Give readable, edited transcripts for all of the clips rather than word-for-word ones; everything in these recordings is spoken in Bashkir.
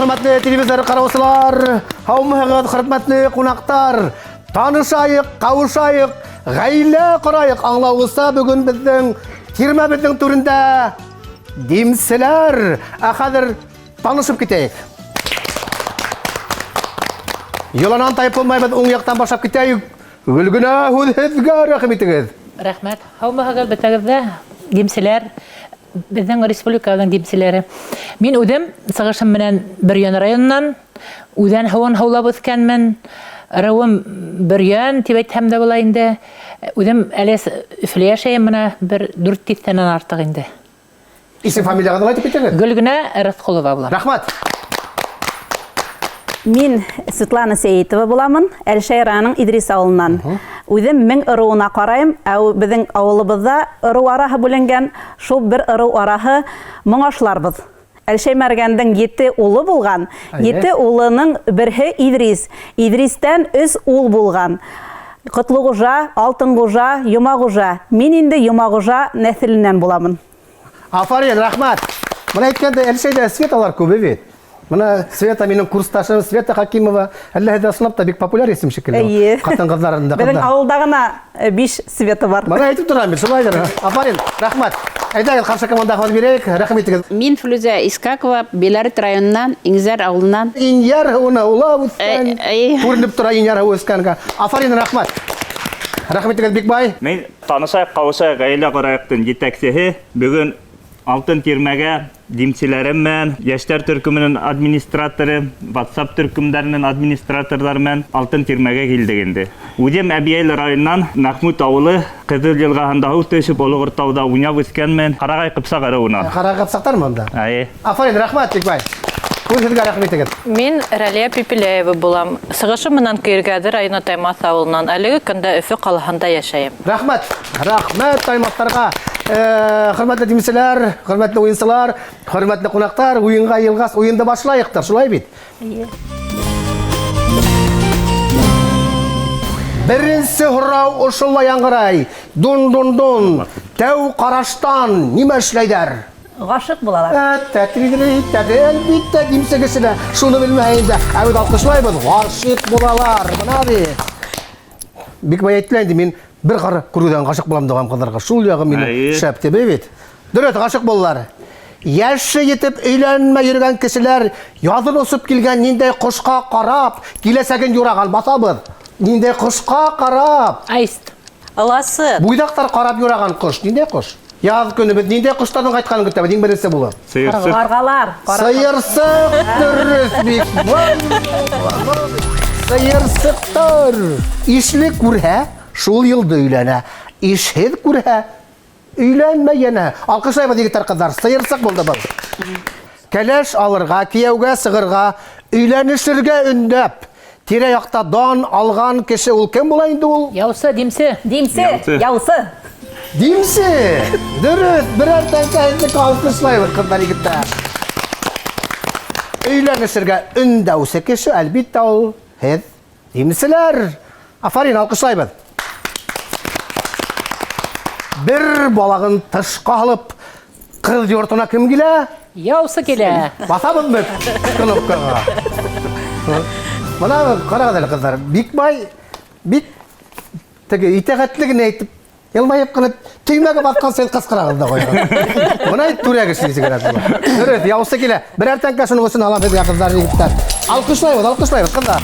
Хөрмәтле телевизор ҡараусылар, һаумыһығыҙ, хөрмәтле ҡунаҡтар. Танышайыҡ, ҡауышайыҡ, ғаилә ҡорайыҡ. Аңлауығыҙса, бөгөн беҙҙең тирмәбеҙҙең түрендә димселәр. Ә хәҙер танышып китәйек. Йоланан тайпылмайбыҙ, уң яҡтан башлап китәйек. Гөлгенә, һүҙ һеҙгә, рәхим итегеҙ. Рәхмәт. Һаумыһығыҙ бөтәгеҙ ҙә, димселәр, беҙҙең республикабыҙҙың димселәре. Мин үҙем сығышым менән Бөрйән районынан, үҙән һыуын һыулап үҫкәнмен. Ырыуым Бөрйән тип әйтһәм дә була инде. Үҙем әле Өфөлә йәшәйем менә бер дүрт тиҫтәнән артыҡ инде. Исем фамилиягызны әйтеп китегез. Гөлгенә Рыскулова булам. Рәхмәт. Мин Светлана Сәитова буламын, Әлшәй районының Идрис авылыннан. Үҙем Мең ырыуына ҡарайым, ә беҙҙең авылыбыҙҙа ырыу араһы бүленгән, шул бер ырыу араһы моңашларбыҙ. Әлшәй Мәргәндең ете улы булған, ете улының берһе Идрис. Идристән өс ул булған. Котлыгужа, Алтынгужа, Йомагужа. Мин инде Йомагужа нәҫеленнән буламын. Афарин, рәхмәт. Менә әйткәндә, Әлшәйдә Светалар күбе бит. Менә Света минем курсташым, Света Хакимова. Әллә һеҙҙә ысынлап та бик популяр исем шикелле. Әйе. Ҡатын-ҡыҙҙарында. Беҙҙең ауылда ғына 5 Света бар. Менә әйтеп торам бит, шулайҙыр. Афарин, рәхмәт. Әйдәгеҙ, ҡаршы командаға һүҙ бирәйек. Рәхим итегеҙ. Мин Флүзә Искакова, Белорет районынан, Иңзәр авылынан. Инйәр һыуына улап үҫкән. Күренеп тора инйәр һыуы үҫкәнгә. Афарин, рәхмәт. Рәхим итегеҙ, Бикбай. Мин Танышайыҡ, ҡауышайыҡ, ғаилә ҡорайыҡтың етәксеһе. Бөгөн Алтын тирмәгә димселәрем менән, йәштәр төркөмөнең администраторы, WhatsApp төркөмдәренең администраторҙары менән Алтын тирмәгә килдек инде. Үҙем Әбйәлил районынан, Мәхмүт ауылы, Ҡыҙыл йылғаһында һыу төшөп, Олоғортауҙа уйнап үҫкәнмен. Ҡарағай Ҡыпсаҡ ырыуынан. Ҡарағай Ҡыпсаҡтармы унда? Әйе. Афарин, рәхмәт, Бикбай. Үҙ һеҙгә рәхим итегеҙ. Мин Рәлиә Пепеляева булам. Сығышым менән Көйөргәҙе районы Таймаҫ ауылынан. Әлеге көндә Өфө ҡалаһында йәшәйем. Рәхмәт, рәхмәт Таймаҫтарға. Э, хөрмәтле димселәр, хөрмәтле уенсылар, хөрмәтле кунаклар, уенга йылгас уенды башлайык та, шулай бит? Әйе. Беренче һорау ошолай яңгырай. Дун-дун-дун. Тәү караштан нимә эшләйдәр? Гашык булалар. Әлбиттә, димсе кеше дә шуны белмәһә инде. Ә бит алкышлайбыз, гашыйк булалар. Менә бит. Бик бай әйттеләр инде, мин бер кар күрүдән гашык булам дигән кызларга. Шул ягы минем шәп дип бит. Дөрес, гашык булалар. Яше етеп өйләнмә йөргән кешеләр язын осып килгән ниндәй кошка карап, киләчәген юраган басабыз. Ниндәй кошка карап? Аист. Ыласы. Буйдаклар карап юраган кош. Ниндәй кош? Яз көне без ниндәй кошларның кайтканын көтәбез, иң беренче булып. Сыерсык. Каргалар. Сыерсык дөрес бик. Сыерсыктыр. Ишле күрһә, шул елда өйләнә. Ишһез күрһә, өйләнмә янә. Алкышлайбыз, егетләр, кызлар. Сыерсык булды был. Кәләш алырга, кияүгә чыгырга, өйләнешергә өндәп, тирә-якта дан алган кеше ул кем була инде ул? Яусы, димсе. Димсе, Яусы. яусы. Димсе! Дөрес, берәр тәңкә һезнеке алкышлайбыз, кызлар, егетләр. Өйләнешергә өндәүче кеше, әлбиттә, ул һеҙ. Димселәр! Афарин, алкышлайбыз. Бер балагын тышка алып, кыз йортына кем килә? Яусы килә. Басабыз без кнопкага. Мына карагыз әле, кызлар, бик бай, бик теге итәгатьле генә әйтеп Елмаеп кына төймәгә баскан саен кыскырагыз да куягыз. Менә түрәк эшлисе кирәк була. Дөрес, яусы килә. Берәр тәңкә шуның өчен алам безгә кызлар, егетләр. Алкышлайбыз, алкышлайбыз, кызлар.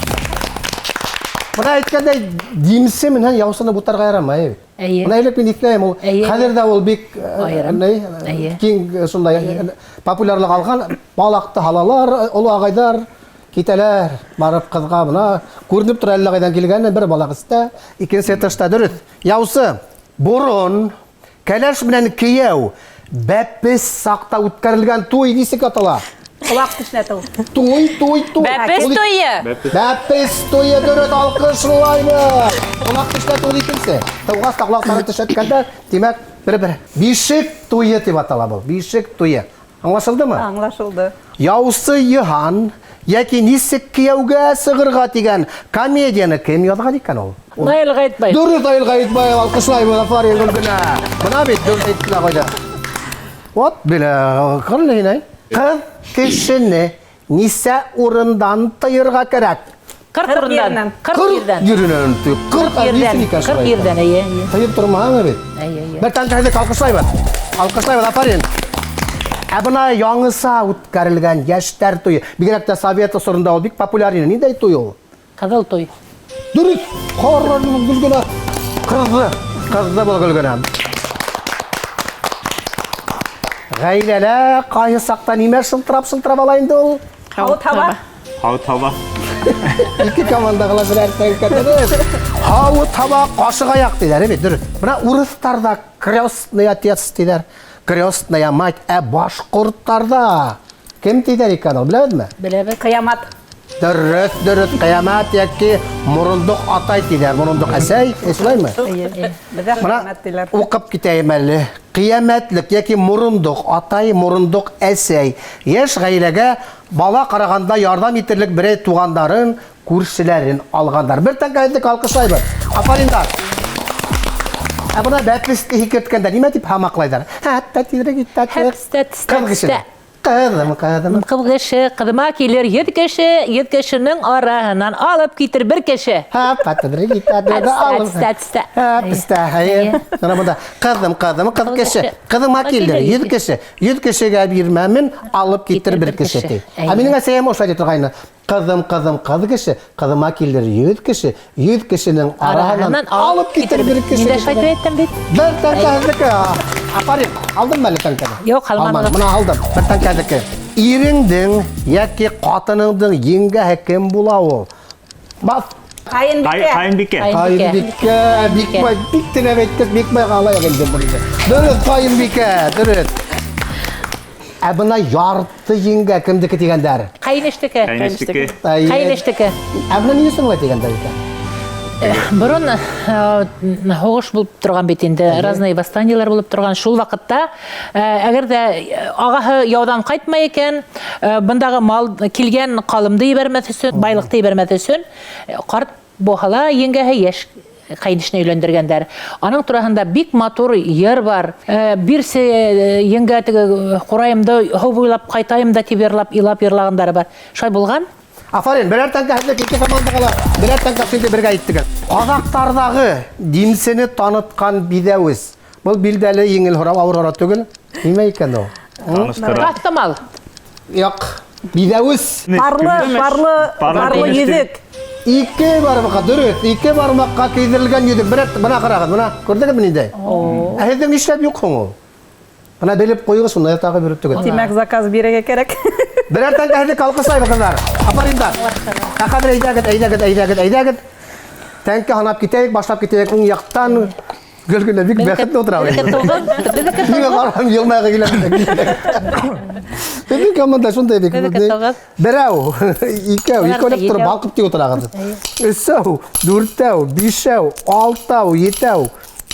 Менә әйткәндәй, димсе менән яусыны бутарга ярамай бит. Әйе. Менә элек мин итләйм, ул Әйе. хәзер дә ул бик Аерым. ни, Әйе. киң шундай популярлык алган. Балакты һалалар, олы агайдар китәләр, барып кызга менә күренеп тора әллә кайдан килгән бер балак өстә, икенче этажда дөрес. Яусы, борын, кәләш белән кияү бәпес сакта үткәрелгән туй ничек атала? Колак тешләтү. Туй, туй, туй. Бәпес Ул- туе. Бәпес туе дөрес алкышлаймыз. Колак тешләтү ул икенче. Тугач та колакларын тешләткәндә, димәк, бер-бер. Бишек туе дип атала бу. Бишек туе. Аңлашылдымы? Аңлашылды. Яусы Йыһан яки Нисек кияүгә сыгырга дигән комедияне кем язган икән ул? Наил Гаетбаев. Дөрес, Наил Гаетбаев, алкышлайбыз, афарин Гөлгенә. Менә бит дөрес әйтте кайда. Вот белә, кырын инәй. Кыз кешене Нисә урындан тыйырға кәрәк? 40 урындан. 40 ерҙән. Еренән тый. 40 ерҙән. 40 ерҙән, эйе, эйе. Тыйып тормаһаң бит. Эйе, эйе. Бер тәңкәһеҙҙе алҡышлайбыҙ. Алҡышлайбыҙ, афарин. Ә бына яңыса үткәрелгән йәштәр туйы, бигерәк тә совет осоронда ул бик популяр ине. Ниндәй туй ул? Ҡыҙыл туй. Дөрөҫ. Ҡараны Гөлгенә. Ҡыҙҙы. Ҡыҙҙы был Гөлгенә. Ғаиләлә ҡайһы саҡта нимә шылтырап-шылтырап ала инде ул? Һауыт һаба. Һауыт һаба. Ике командаға ла берәр тәңкә дөрөҫ. Һауыт һаба, ҡашыҡ аяҡ тиҙәр, бит, дөрөҫ. Бына урыҫтарҙа крестный отец тиҙәр, крестная мать, ә башҡорттарҙа кем тиҙәр икән ул, беләбеҙме? Беләбеҙ. Ҡыямат. Дөрөҫ, дөрөҫ, ҡыямат йәки морондоҡ атай тиҙәр, морондоҡ әсәй, шулаймы? Беҙҙә ҡыямәт тиләр. Уҡып китәйем әле. Ҡиәмәтлек йәки морондоҡ атай, морондоҡ әсәй. Йәш ғаиләгә бала ҡарағанда ярҙам итерлек берәй туғандарын, күршеләрен алғандар. Бер тәңкәһеҙҙек алҡышлайбыҙ. Афариндар. Ә бына бәпесте һикерткәндә нимә тип һамаҡлайҙар? Хәтта тиҙерәк итә. Ҡыҙ кеше. Ҡыҙым, ҡыҙым. Ҡыҙ кеше, ҡыҙыма килер 100 кеше, 100 кешенең араһынан алып китер бер кеше. Хәппә тиҙерәк итә. Әстә, әстә. Бына бында ҡыҙым, ҡыҙым, ҡыҙ кеше. Ҡыҙыма килер 100 кеше. 100 кешегә бирмәмен, алып китер бер кеше ти. Ә минең әсәйем ошолай ти торғайны. Ҡыҙым, ҡыҙым, ҡыҙ кеше, ҡыҙыма килер 100 кеше, 100 кешенең араһынан алып китер бер кеше. Мин дә шулай әйттем бит. Бер тәңкәһеҙҙеке. Афарин, алдыңмы әле тәңкәне? Юҡ, алманым. Бына алдым, бер тәңкәһеҙҙеке. Иреңдең йәки ҡатыныңдың еңгәһе кем була ул? Баҫ. Ҡайынбикә. Ҡайынбикә. Ҡайынбикә. Бикбай, бик теләп әйткәс, Бикбайға алайыҡ инде быны. Дөрөҫ, ҡайынбикә, дөрөҫ. Ә бына ярты еңгә кемдеке тигәндәр? Ҡайныштеке. Ҡайныштеке. Ҡайныштеке. Ә бына ни өсөн улай тигәндәр икән? Борон һуғыш булып торған бит инде, разные восстаниелар булып торған. Шул ваҡытта, әгәр ҙә ағаһы яуҙан ҡайтмай икән, бындағы мал килгән ҡалымды ебәрмәҫ өсөн, байлыҡты ебәрмәҫ өсөн, ҡарт булһа ла еңгәһе йәш ҡайнышына өйләндергәндәр. Аның тураһында бик матур йыр бар. Бирсе еңгә теге ҡурайымды һыу буйлап ҡайтайым да тип йырлап, илап йырлағандары бар. Шулай булған. Афарин, берәр тәңкәһеҙлек ике командаға ла, берәр тәңкәһеҙлек бергә әйттегеҙ. Ҡаҙаҡтарҙағы димсене танытҡан биҙәүес. Был билдәле еңел һорау, ауыр һорау түгел. Нимә икән ул? Таныштыра. Таҫтамал. Юҡ, биҙәүес. Парлы, парлы, парлы йөҙөк. Ике бармаҡҡа, дөрөҫ, ике бармаҡҡа кейҙерелгән йөҙөк. Бер, бына ҡарағыҙ, бына күрҙегеҙме ниндәй? Ә һеҙҙең нишләп юҡ һуң ул? Бына белеп ҡуйығыҙ, шунда тағы биреп түгел. Тимәк, заказ бирергә кәрәк. Берәр тәңкәһеҙлек алҡышлайбыҙ, ҡыҙҙар. Афариндар. Ә хәҙер әйҙәгеҙ, әйҙәгеҙ, әйҙәгеҙ, әйҙәгеҙ. Тәңкә һанап китәйек, башлап китәйек уң яҡтан. Гөлгенә бик бәхетле ултыра. Миңә ҡарам, йылмайға килә. Беҙҙең команда шундай бик. Берәү, икәү, икәүләп тороп балҡып тик ултырағыҙ. Өсәү, дүртәү, бишәү, алтау, етәү,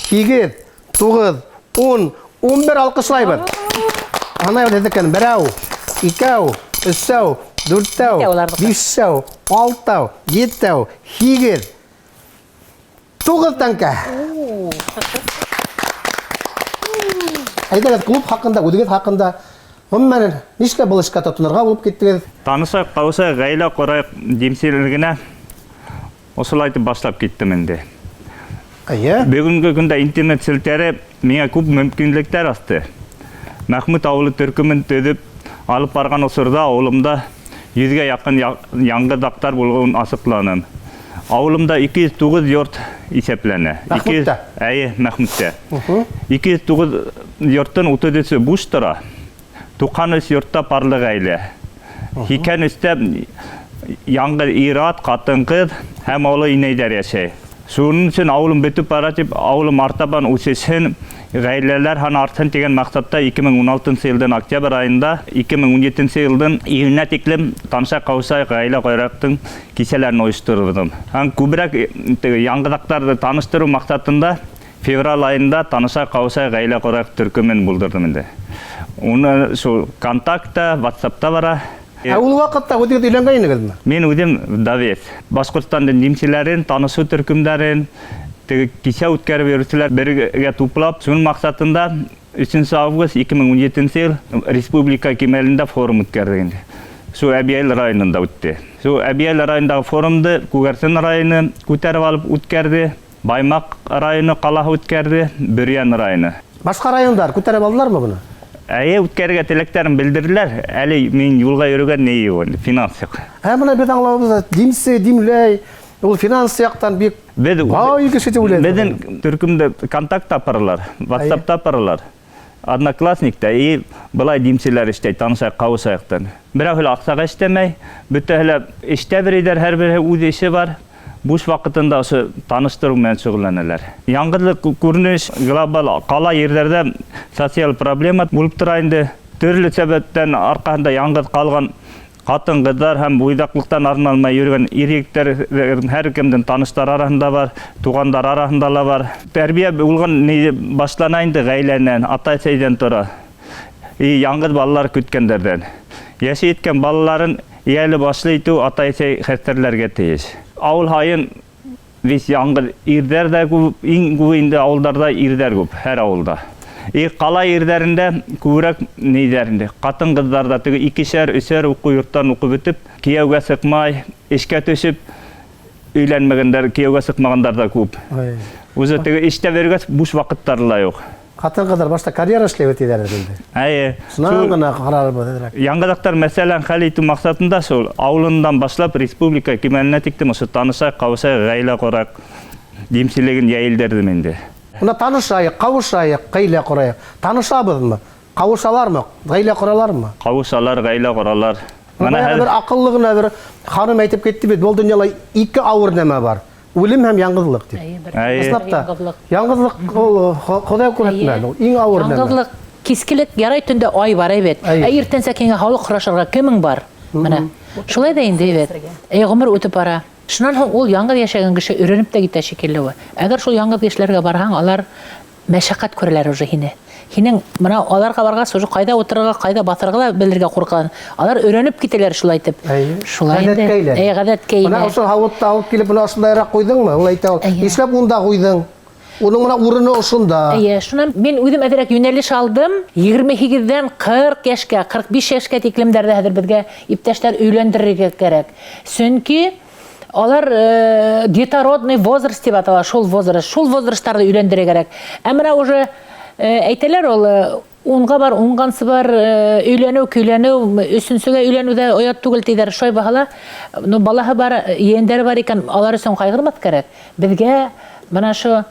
һигеҙ, туғыҙ, ун, ун бер алҡышлайбыҙ. Һанайбыҙ һеҙҙекен. Берәү, икәү, өсәү, дүртәү, бишәү, алтау, етәү, һигеҙ, туғыҙ тәңкә. Әйҙәгеҙ, клуб хаҡында, үҙегеҙ хаҡында, ғөмүмән, нишләп был эшкә тотонорға булып киттегеҙ? Танышайыҡ, ҡауышайыҡ, ғаилә ҡорайыҡ димселегенә ошолай итеп башлап киттем инде. Эйе. Бөгөнгө көндә интернет селтәре миңә күп мөмкинлектәр асты. Мәхмүт ауылы төркөмөн төҙөп алып барған осорҙа ауылымда 100-гә яҡын яңғыҙаҡтар булыуын асыҡланым. Ауылымда 209 йорт иҫәпләнә. Мәхмүттә? Эйе, Мәхмүттә. 209 йорттың 33-ө буш тора. 93 йортта парлы ғаилә. 83-тә яңғыҙ ир-ат, ҡатын-ҡыҙ һәм оло инәйҙәр йәшәй. Шуның өсөн ауылым бөтөп бара тип, ауылым артабан үҫешһен, ғаиләләр һаны артһын тигән маҡсатта 2016 йылдың октябрь айында 2017 йылдың июненә тиклем Танышайыҡ, ҡауышайыҡ ғаилә ҡорайыҡтың кисәләрен ойошторҙом. Һәм күберәк теге яңғыҙаҡтарҙы таныштырыу маҡсатында февраль айында Танышайыҡ, ҡауышайыҡ ғаилә ҡорайыҡ төркөмөн булдырҙым инде. Уны шул Контактта, WhatsAppта бара. Ә ул ваҡытта үҙегеҙ өйләнгән инегеҙме? Мин үҙем вдовец. Башҡортостандың димселәрен, танышыу төркөмдәрен, теге кисә үткәреп йөрөүселәр бергә туплап, шуның маҡсатында 3 август 2017 йыл республика кимәлендә форум үткәрҙек инде. Шул Әбйәлил районында үтте. Шул Әбйәлил районындағы форумды Күгәрсен районы күтәреп алып үткәрҙе, Баймаҡ районы ҡалаһы үткәрҙе, Бөрйән районы. Башҡа райондар күтәреп алдылармы быны? Әйе, үткәрергә теләктәрен белдерҙеләр. Әле мин юлға йөрөгән ни юҡ инде, финанс юҡ. Ә бына беҙ аңлауыбыҙҙа, димсе, димләй, ул финанс яҡтан бик Беҙ бай кеше тип уйлайбыҙ. Беҙҙең төркөмдә контактта апаралар, WhatsAppта апаралар. Одноклассникта и былай димселәр эшләй, танышайыҡ, ҡауышайыҡтан. Берәүһе лә аҡсаға эшләмәй, бөтәһе лә эштә берәйҙәр, һәр береһе үҙ эше бар. Буш ваҡытында ошо таныштырыу менән шөғөлләнәләр. Яңғыҙлыҡ күренеш глобаль ҡала ерҙәрҙә социаль проблема булып тора инде. Төрлө сәбәптән арҡаһында яңғыҙ ҡалған ҡатын-ҡыҙҙар һәм буйҙаҡлыҡтан арына алмай йөрөгән ир-егеттәр һәр кемдең таныштары араһында бар, туғандар араһында ла бар. Тәрбиә булған ни башлана инде ғаиләнән, атай-әсәйҙән тора. И яңғыҙ балалар көткәндәрҙән. Йәше еткән балаларын йәле башлы итеү атай-әсәй хәстәрләргә тейеш. Ауыл һайын вис яңғыҙ ирҙәр ҙә күп, иң күбе инде ауылдарҙа ирҙәр күп, һәр ауылда. И ҡала ерҙәрендә күберәк ниҙәр инде, ҡатын-ҡыҙҙар ҙа теге икешәр, өсәр уҡыу йорттан уҡып бөтөп, кейәүгә сыҡмай, эшкә төшөп, өйләнмәгәндәр, кейәүгә сыҡмағандар ҙа күп. Үҙе теге эштә бергәс буш ваҡыттары ла юҡ. Ҡатын-ҡыҙҙар башта карьера эшләй бит тиҙәр инде. Әйе. Шунан Шул ғына ҡарарбыҙ әҙерәк. Яңғыҙаҡтар мәсьәләһен хәл итеү маҡсатында шул ауылынан башлап республика кимәленә тиклем ошо танышайыҡ, ҡауышайыҡ, ғаилә ҡорайыҡ димселеген йәйелдерҙем инде. Бына танышайыҡ, ҡауышайыҡ, ғаилә ҡорайыҡ. Танышабыҙмы? Ҡауышалармы? Ғаилә ҡоралармы? Ҡауышалар, ғаилә ҡоралар. Бына Бына һәр бер аҡыллы ғына бер ханым әйтеп китте бит, был донъяла ике ауыр нәмә бар. Үлем һәм яңғыҙлыҡ тип. Әйе, бер Әйе. Ысынлап та, яңғыҙлыҡ. яңғыҙлыҡ ул Хоҙай күрһәтмәне, ул иң ауыр нәмә. Яңғыҙлыҡ, кискелек ярай төндә ай бар әйбәт. Әйе. Ә иртәнсәк һиңә һаулыҡ һорашырға кемең бар? Менә. Шулай ҙа инде әйбәт. Әй, ғүмер үтеп бара. Шунан һуң ул яңғыҙ йәшәгән кеше өйрәнеп тә китә шикелле ул. Әгәр шул яңғыҙ кешеләргә барһаң, алар мәшәҡәт күрәләр уже һине. Һинең мына аларға барғас уже ҡайҙа ултырырға, ҡайҙа баҫырға ла белергә ҡурҡан. Алар өйрәнеп китәләр шулай итеп. Әйе. Шулай инде. Ғәҙәткә әйләнә. Әйе, ғәҙәткә Бына әйләнә. ошо һауытты алып килеп, бына ошондайыраҡ ҡуйҙыңмы? Ул әйтә ул, Әйе. Нишләп унда ҡуйҙың? Уның мына урыны ошонда. Әйе, шунан мин үҙем әҙерәк йүнәлеш алдым. Егерме һигеҙҙән ҡырҡ йәшкә, ҡырҡ биш йәшкә тиклемдәрҙә хәҙер беҙгә иптәштәр өйләндерергә кәрәк. Сөнки алар детородный возраст тип атала, шул возраст, шул возрасттарҙы өйләндерергә кәрәк. Ә мына уже әйтәләр ул унға бар, уңғансы бар өйләнеү, көйләнеү, өсөнсөгә өйләнеү ҙә оят түгел тиҙәр. Шулай булһа ла, ну, балаһы бар, ейәндәре бар икән, алар өсөн ҡайғырмаҫ кәрәк. Беҙгә мына ошо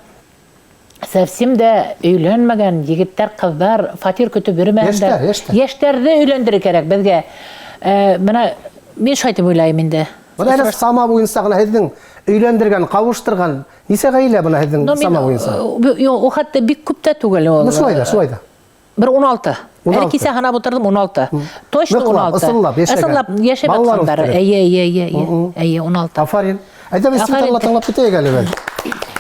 совсем дә өйләнмәгән егеттәр, ҡыҙҙар фатир көтөп йөрөмәһендәр. Йәштәр, йәштәр. Йәштәрҙе өйләндерергә кәрәк беҙгә. Мына мин шулай тип уйлайым инде. Бына әле сама буйынса ғына һеҙҙең өйләндергән, ҡауыштырған нисә ғаилә бына һеҙҙең Но мин, сама буйынса? юҡ, ул хатта бик күп тә түгел ул. Ну, шулай да, шулай да. Бер ун алты. Ун Әле алты. кисә һанап ултырҙым, ун алты. Точно Ныҡлап, ун алты. ысынлап йәшәгән. Ысынлап йәшәп Балалар ятҡандар. үҫтереп. Эйе, эйе, эйе, эйе. Эйе, ун алты. Афарин. Әйҙә, беҙ Афарин. Светала тыңлап китәйек әле беҙ.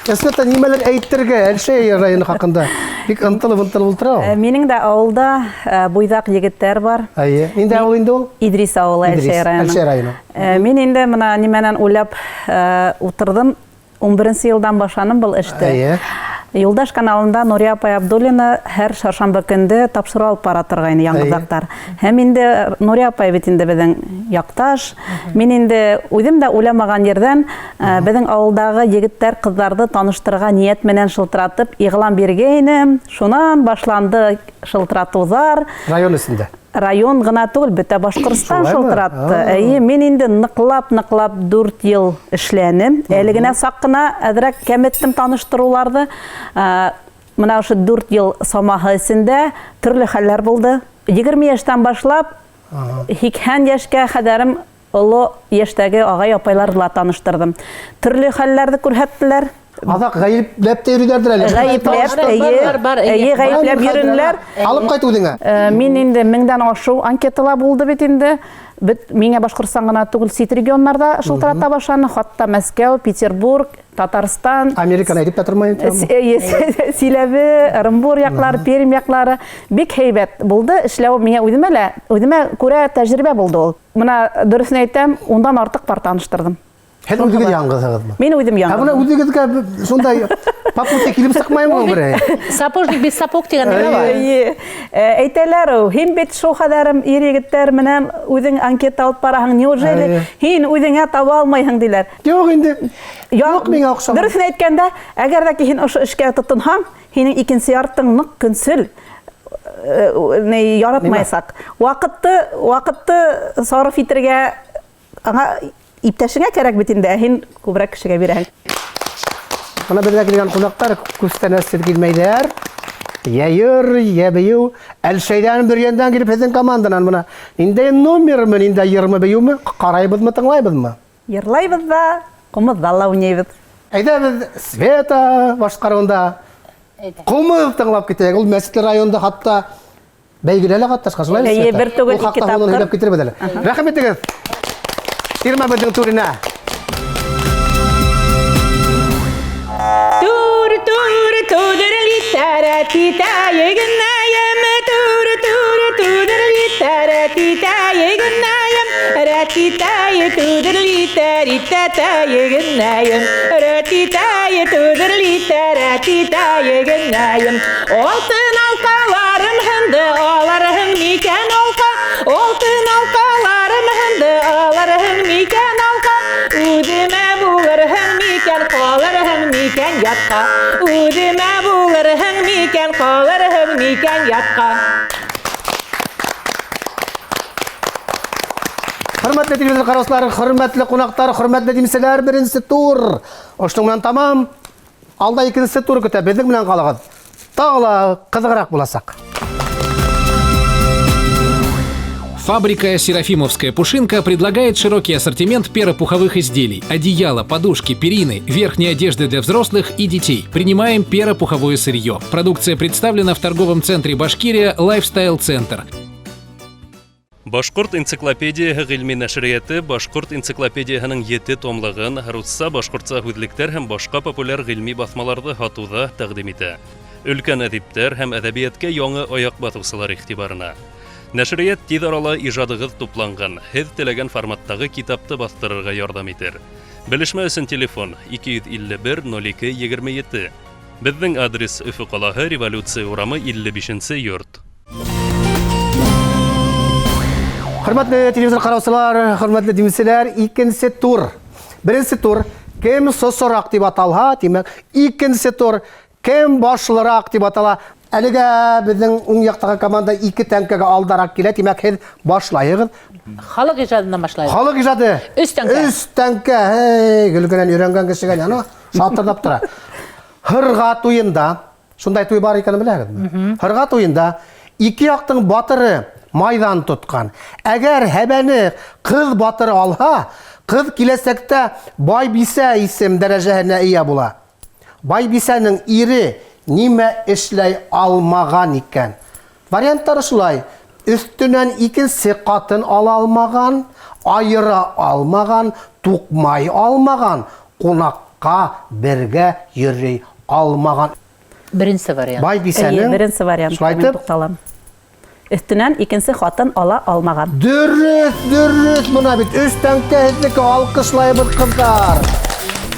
Света, нимәлер әйтергә Әлшәй районы хаҡында бик ынтылып-ынтылып ултыра ул. Минең дә ауылда буйҙаҡ егеттәр бар. Эйе. Ниндәй ауыл инде ул? Идрис ауылы, Идрис, Әлшәй районы. Әлшәй районы. Мин инде мына нимәнән уйлап ултырҙым. Ун беренсе йылдан башланым был эште. Эйе. Юлдаш каналында Нурия апай Абдуллина һәр шаршамбы көндө тапшырыу алып бара торғайны яңғыҙаҡтар. Һәм инде Нурия апай бит инде беҙҙең яҡташ. Мин инде үҙем дә уйламаған ерҙән беҙҙең ауылдағы егеттәр, ҡыҙҙарҙы таныштырырға ниәт менән шылтыратып иғлан биргәйнем. Шунан башланды шылтыратыуҙар. Район эсендә. Район ғына түгел, бөтә Башҡортостан Шулаймы? шылтыратты. Эйе, мин инде ныҡлап-ныҡлап дүрт йыл эшләнем. Әле генә саҡ ҡына әҙерәк кәметтем таныштырыуларҙы. Мына ошо дүрт йыл самаһы эсендә төрлө хәлләр булды. Егерме йәштән башлап, һикһән йәшкә хәҙәрем оло йәштәге ағай-апайларҙы ла таныштырҙым. Төрлө хәлләрҙе күрһәттеләр. Аҙаҡ ғәйепләп тә йөрөйҙәрҙер әле. Ғәйепләп, Бар, эйе, бар, бар, эйе. эйе, ғәйепләп Бар, бар, йөрөнөләр. бар. Алып ҡайт үҙеңә. Мин инде меңдән ашыу анкетала булды бит инде. Бит миңә Башҡортостан ғына түгел, сит регионнарҙа шылтырата башланы. Хатта Мәскәү, Петербург, Татарстан. Американы әйтеп тә тормайым, тием. Эйе, Силәбе, Ырымбур яҡлары, Пермь яҡлары. Бик һәйбәт булды. Эшләү миңә үҙемә лә, үҙемә күрә тәжрибә булды ул. Мына дөрөҫөн әйтәм, ундан артыҡ пар таныштырҙым. Һеҙ үҙегеҙ яңғыҙһығыҙмы? Мин үҙем Ә бына яңғыҙмын. үҙегеҙгә шундай По пути килеп сыҡмаймы ул берәй? Сапожник без сапог тигән нәмә бар. Эйе. Әйтәләр, һин бит шул хәҙәрем ир-егеттәр менән үҙең анкета алып бараһың, неужели һин үҙеңә таба алмайһың, диләр. Юҡ инде. Юҡ миңә оҡшаған. Дөрөҫөн әйткәндә, әгәр ҙә ки һин ошо эшкә тотонһаң, һинең икенсе яртың ныҡ көнсөл, ни яратмаясаҡ. Ваҡытты сарыф итергә аңа иптәшеңә кәрәк бит инде, ә һин күберәк кешегә бирәһең. Бына беҙгә килгән ҡунаҡтар күстәнәсһеҙ килмәйҙәр. Йә йыр, йә бейеү. Әлшәйҙән, Бөрйәндән килеп һеҙҙең команданан бына ниндәй номермы, ниндәй йырмы, бейеүме, ҡарайбыҙмы, тыңлайбыҙмы? Йырлайбыҙ ҙа, ҡумыҙҙа ла уйнайбыҙ. Әйҙә беҙ Света башҡарыуында ҡумыҙ тыңлап китәйек. Ул Мәсетле районында хатта бәйгелә лә ҡатнашҡан, шулаймы, Эйе, Света? бер түгел, Ул хаҡта ике һуңынан тапҡыр. һөйләп китербеҙ әле. Рәхим итегеҙ. Ирма беҙҙең түренә. Тур, тур, тудыр литара тита егеннаем, тур, тур, тудыр литара тита егеннаем, ратита тудыр литарита та егеннаем, ратита тудыр литара тита егеннаем. Алтын алҡаларым һынды, аларһың микән алҡа? Алтын алҡаларым һынды, аларһың микән алҡа? Үҙемә булырһың микән, ҡалырһың микән ятҡа? Үҙемә булырһың микән, ҡалырһың микән ятҡа? Хөрмәтле телевизор ҡараусылар, хөрмәтле ҡунаҡтар, хөрмәтле димселәр, беренсе тур ошоноң менән тамам. Алда икенсе тур көтә, беҙҙең менән ҡалығыҙ. Тағы ла ҡыҙығыраҡ буласаҡ. Фабрика «Серафимовская пушинка» предлагает широкий ассортимент перопуховых изделий, одеяла, подушки, перины, верхней одежды для взрослых и детей. Принимаем перопуховое сырье. Продукция представлена в торговом центре «Башкирия» «Лайфстайл Центр». Башҡорт энциклопедияһы ғилми нәшриәте Башҡорт энциклопедияһының 7 томлығын русса, башҡортса һүҙлектәр һәм башҡа популяр ғилми баҫмаларҙы һатыуҙа тәҡдим итә. Өлкән әҙиптәр һәм әҙәбиәткә яңы аяҡ баҫыусылар иғтибарына. Нәшриәт тиҙ арала ижадығыҙ тупланған, һеҙ теләгән форматтағы китапты баҫтырырға ярҙам итер. Белешмә өсөн телефон 251 02 27. Беҙҙең адрес Өфө ҡалаһы, Революция урамы, илле бишенсе йорт. Хөрмәтле телевизор ҡараусылар, хөрмәтле димселәр, икенсе тур. Беренсе тур кем сосораҡ тип аталһа, тимәк, икенсе тур кем башлыраҡ тип атала. Әлегә беҙҙең уң яҡтағы команда ике тәңкәгә алдараҡ килә, тимәк, һеҙ башлайығыҙ. Халыҡ ижадынан башлайбыҙ. Халыҡ ижады. Өс тәңкә. Өс тәңкә. Эй, гөлгенән өйрәнгән кешегә ана шатырҙап тора. Һырға туйында, шундай туй бар икәнен беләһегеҙме? Һырға туйында ике яҡтың батыры майҙан тотҡан. Әгәр һәбәне ҡыҙ батыры алһа, ҡыҙ киләсәктә байбисә исем дәрәжәһенә эйә була. Байбисәнең ире нимә эшләй алмаған икән? Варианттары шулай: өҫтөнән икенсе ҡатын ала алмаған, айыра алмаған, туҡмай алмаған, ҡунаҡҡа бергә йөрөй алмаған. Беренсе вариант. Байбисәнең Эйе, беренсе вариант. Шулай итеп, Мин туҡталам. Өҫтөнән икенсе ҡатын ала алмаған. Дөрөҫ, дөрөҫ, бына бит өс тәңкә һеҙҙеке, алҡышлайбыҙ, ҡыҙҙар.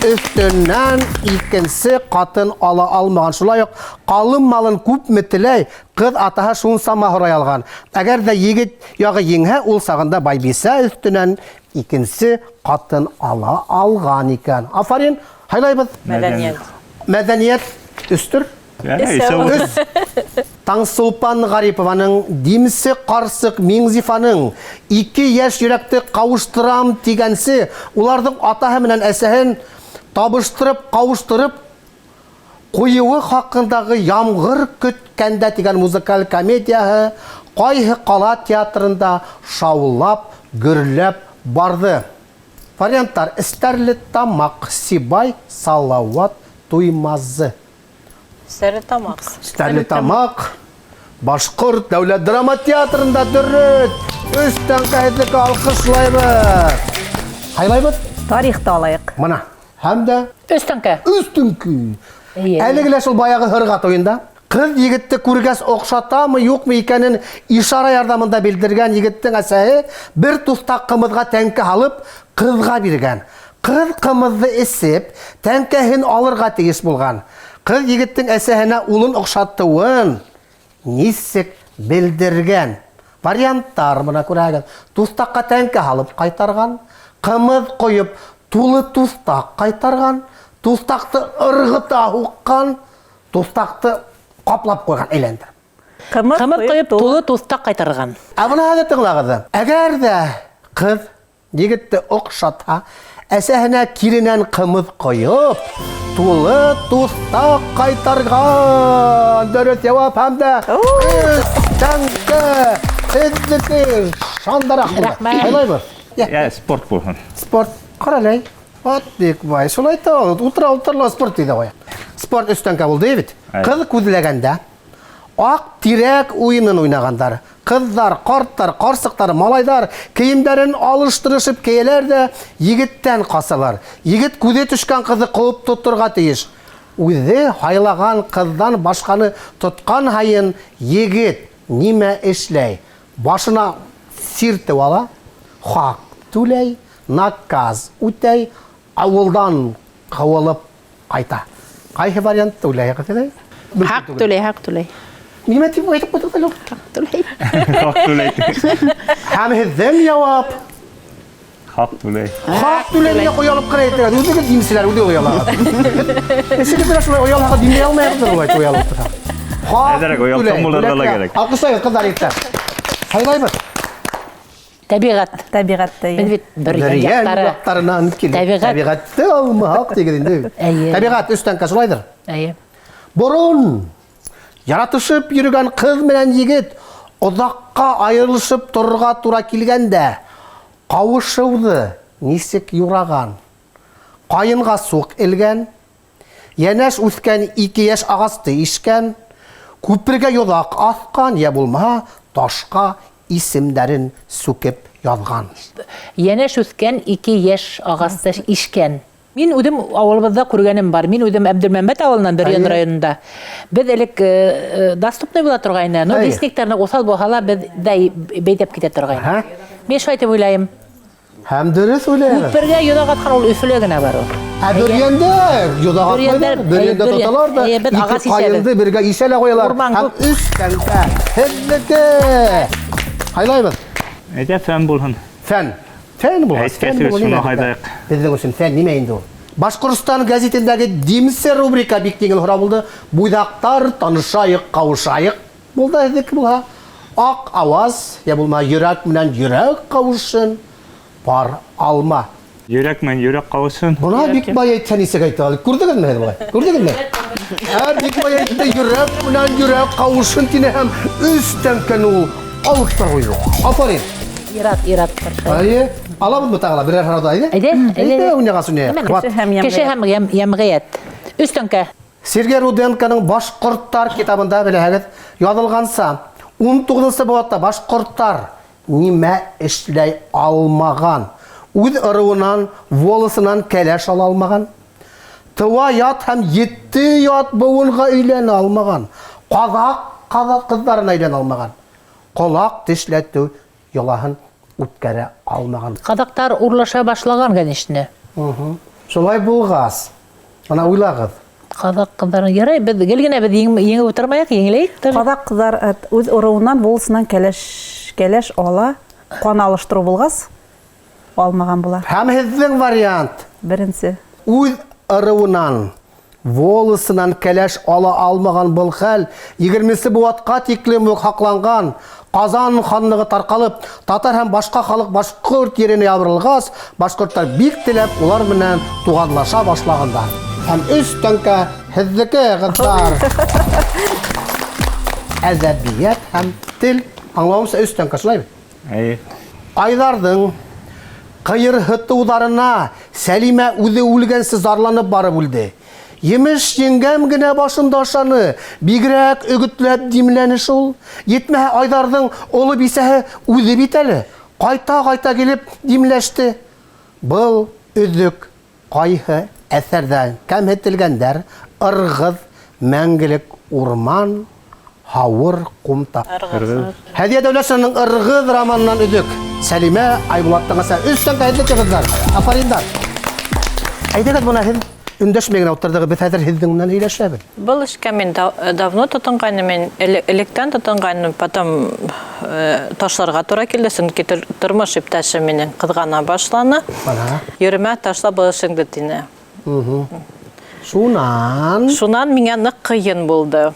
Өҫтөнән икенсе ҡатын ала алмаған. Шулай уҡ ҡалым малын күпме теләй, ҡыҙ атаһы шунсама һорай алған. Әгәр ҙә егет яғы еңһә, ул сағында байбисә өҫтөнән икенсе ҡатын ала алған икән. Афарин, һайлайбыҙ. Мәҙәниәт. Мәҙәниәт өстөр. Өс. Таңсулпан Ғарипованың Димсе ҡарсыҡ Миңзифаның ике йәш йөрәкте ҡауыштырам тигәнсе, уларҙың атаһы менән әсәһен табыштырып, ҡауыштырып ҡуйыуы хаҡындағы Ямғыр көткәндә тигән музыкаль комедияһы ҡайһы ҡала театрында шаулап, гөрләп барҙы. Варианттар: Стәрлетамаҡ, Сибай, Салауат, Туймазы. Стәрлетамаҡ. Стәрлетамаҡ, Башҡорт дәүләт драма театрында дөрөҫ. Өс тәңкә һеҙҙеке, алҡышлайбыҙ. Һайлайбыҙ? Тарихты алайыҡ. Мына. Һәм дә Өс тәңкә. Өс тәңкә. Эйе. Әлеге лә шул баяғы һырға туйында ҡыҙ егетте күргәс оҡшатамы, юҡмы икәнен ишара ярҙамында белдергән егеттең әсәһе бер туҫтаҡ ҡымыҙға тәңкә һалып ҡыҙға биргән. Ҡыҙ ҡымыҙҙы эсеп, тәңкәһен алырға тейеш булған. Ҡыҙ егеттең әсәһенә улын оҡшатыуын нисек белдергән? Варианттар мына күрәгеҙ. Туҫтаҡҡа тәңкә һалып ҡайтарған, ҡымыҙ ҡойоп тулы туҫтаҡ ҡайтарған, туҫтаҡты ырғыта һуҡҡан, туҫтаҡты ҡаплап ҡуйған, әйләндереп. Ҡымыҙ ҡойоп тулы туҫтаҡ ҡайтарған. Ә бына хәҙер тыңлағыҙ. Әгәр ҙә ҡыҙ егетте оҡшатһа, әсәһенә киренән ҡымыҙ ҡойоп, тулы туҫтаҡ ҡайтарған. Дөрөҫ яуап һәм дә тәңкә һеҙҙеке шандараҡ булды. Рәхмәт. Һайлайбыҙ. Йә, спорт булһын. Спорт. Ҡаралай. Ат бик бай. Шулай та ул. Утыра, ултыра, спорт тиҙе ҡуя. Спорт өс тәңкә булды бит. Ҡыҙ күҙләгәндә аҡ тирәк уйынын уйнағандар. Ҡыҙҙар, ҡарттар, ҡарсыҡтар, малайҙар кейемдәрен алыштырышып кейәләр ҙә егеттән ҡасалар. Егет күҙе төшкән ҡыҙҙы ҡыуып тоторға тейеш. Үҙе һайлаған ҡыҙҙан башҡаны тотҡан һайын егет нимә эшләй? Башына сиртеп ала, хаҡ түләй, наказ үтәй, ауылдан ҡыуылып ҡайта. Ҡайһы вариантты уйлайһығыҙ әле? Хаҡ түләй, хаҡ түләй. Нимә тип әйтеп ҡуйҙығыҙ әле? Хаҡ түләй. Хаҡ түләй. Һәм һеҙҙең яуап? Хаҡ түләй. Хаҡ түләй миңә оялып ҡына әйтәгеҙ. Үҙегеҙ димселәр, үҙе оялағыҙ. Эсегеҙ менән шулай оялһағыҙ, димләй алмайһығыҙ улай оялып торһа. Хаҡ Әҙерәк оялсаң түләй. булырға ла кәрәк. Алҡышлайбыҙ, ҡыҙҙар, егеттәр. Һайлайбыҙ. Тәбиғәт. Тәбиғәт, әйе. Беҙ бит бер Бер яҡтары. яҡтарынан килеп. Тәбиғәт. Тәбиғәтте алмаһаҡ тигеҙ инде. Әйе. Тәбиғәт өс тәңкә шулайҙыр. Әйе. Борон яратышып йөрөгән ҡыҙ менән егет оҙаҡҡа айырылышып торорға тура килгәндә ҡауышыуҙы нисек юраған? Ҡайынға суҡ элгән, йәнәш үҫкән ике йәш ағасты ишкән, күпергә йоҙаҡ аҫҡан, йә булмаһа ташҡа исемдәрен сүкеп яҙған. Йәнәш үҫкән ике йәш ағасты ишкән. Мин үҙем ауылыбыҙҙа күргәнем бар. Мин үҙем Әбделмәмбәт ауылынан, Бөрйән районында. Беҙ элек доступный була торғайны. Но лесниктарны уҫал булһа ла беҙ дә бәйҙәп китә торғайны. Мин шулай тип уйлайым. Һәм дөрөҫ уйлайһығыҙ. Күпергә йоҙаҡ атҡан ул Өфөлә генә бар ул. Ә Бөрйәндә йоҙаҡ Бөрйәндә, атмайҙар, Бөрйәндә әйе, тоталар да, әйе, беҙ ике ағас ишәбеҙ. ҡайынды бергә ишә лә ҡуялар. Урман Һәм күп. өс тәңкә һеҙҙеке. Һайлайбыҙ. Әйҙә, фән булһын. Фән. Фән булһын. Әйткәс, Фән булһын, шуны нимә? һайлайыҡ. Беҙҙең өсөн фән нимә инде ул? Башҡортостан гәзитендәге Димсе рубрика бик еңел һорау булды. Буйҙаҡтар танышайыҡ, ҡауышайыҡ. Булды һеҙҙеке булһа. Аҡ ауаз, йә булмаһа йөрәк менән йөрәк ҡауышын, пар алма. Йөрәк менән йөрәк ҡауышын. Бына бик бай әйтһә нисек әйтә ала? Күрҙегеҙме һеҙ былай? Күрҙегеҙме? Ә, бик бай әйтте, йөрәк менән йөрәк ҡауышын тине һәм өс тәңкәне ул алып та ҡуйҙы. Афарин. Ират, ират. Әйе. Алабыҙмы тағы ла берәр һорауҙы, әйҙә? Әйҙә, әйҙә. Әйҙә, уйнағас уйнайыҡ. Нимә? Ҡыуат. Кеше һәм йәмғиәт. Кеше һәм йәмғиәт. Өс тәңкә. Сергей Руденконың Башҡорттар китабында беләһегеҙ, яҙылғанса, ун туғыҙынсы быуатта башҡорттар нимә эшләй алмаған? Үҙ ырыуынан, волосынан кәләш ала алмаған. Тыуа ят һәм ете ят быуынға өйләнә алмаған. Ҡаҙаҡ, ҡаҙаҡ ҡыҙҙарына өйләнә алмаған. Ҡолаҡ тешләтеү йолаһын үткәрә алмаған. Ҡаҙаҡтар урлаша башлаған, конечно. Шулай булғас, ана уйлағыҙ. Ҡаҙаҡ ҡыҙҙарын ярай, беҙ гел генә беҙ еңеп ултырмайыҡ, еңеләйек тоже. Ҡаҙаҡ ҡыҙҙар, үҙ ырыуынан, волосынан кәләш ала, ҡан алыштырыу булғас, алмаған була. Һәм һеҙҙең вариант. Беренсе. Үҙ ырыуынан, волосынан кәләш ала алмаған был хәл егерменсе быуатҡа тиклем үк һаҡланған. Ҡазан ханлығы тарҡалып, татар һәм башҡа халыҡ башҡорт еренә ябырылғас, башҡорттар бик теләп улар менән туғанлаша башлағандар. Һәм өс тәңкә һеҙҙеке, ҡыҙҙар. Әҙәбиәт һәм тел. Аңлауымса, өс тәңкә, шулай бит? Әйе. Айҙарҙың ҡыйырһытыуҙарына Сәлимә үҙе үлгәнсе зарланып барып үлде. Емеш еңгәм генә башында ашаны, бигерәк өгөтләп димләне шул. Етмәһә Айҙарҙың оло бисәһе үҙе бит әле. Ҡайта-ҡайта килеп димләште. Был өҙөк ҡайһы әҫәрҙән кәмһетелгәндәр, ырғыҙ, мәңгелек урман, һауыр ҡумта. Ырғыҙ. Һәҙиә Дәүләтшинаның Ырғыҙ романынан өҙөк. Сәлимә Айбулаттың әсәһе. Өс тәңкә һеҙҙеке, ҡыҙҙар. Афариндар. Әйҙәгеҙ, бына һеҙ Өндәшмәй генә ултырҙығыҙ, беҙ хәҙер һеҙҙең менән һөйләшәбеҙ. Был эшкә мин давно тотонғайным, мин электән тотонғайным, потом ташларға тура килде, сөнки тормош иптәшем минең ҡыҙғана башланы. Йөрөмә, ташла был эшеңде, тине. Шунан? Шунан миңә ныҡ ҡыйын булды.